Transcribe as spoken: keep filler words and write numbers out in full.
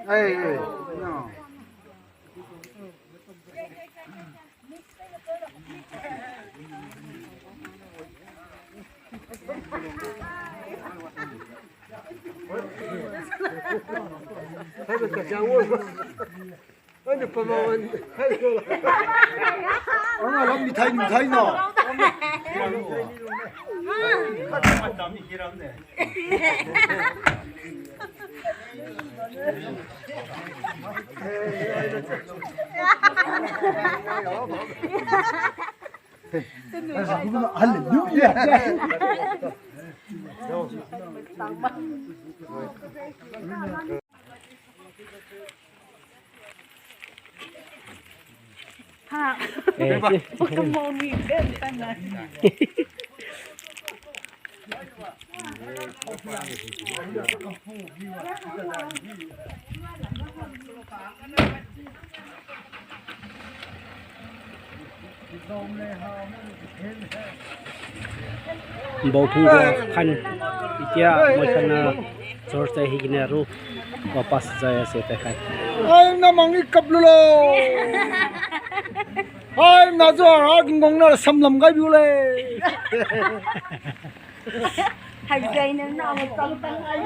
Hey, hey, no. Ang lam mithai, mithai no. Hallelujah. Ha. Eh, si. Bukang mau ni, eh, tana. Nbao phuga khan, itia moi khan na church tai higina ru wapas jai ase tai khan. Ai, na mangni kap lulo. Ai, na jo ara ginggong na samlam gai biu le. Hai jai na na mo tam tam ai.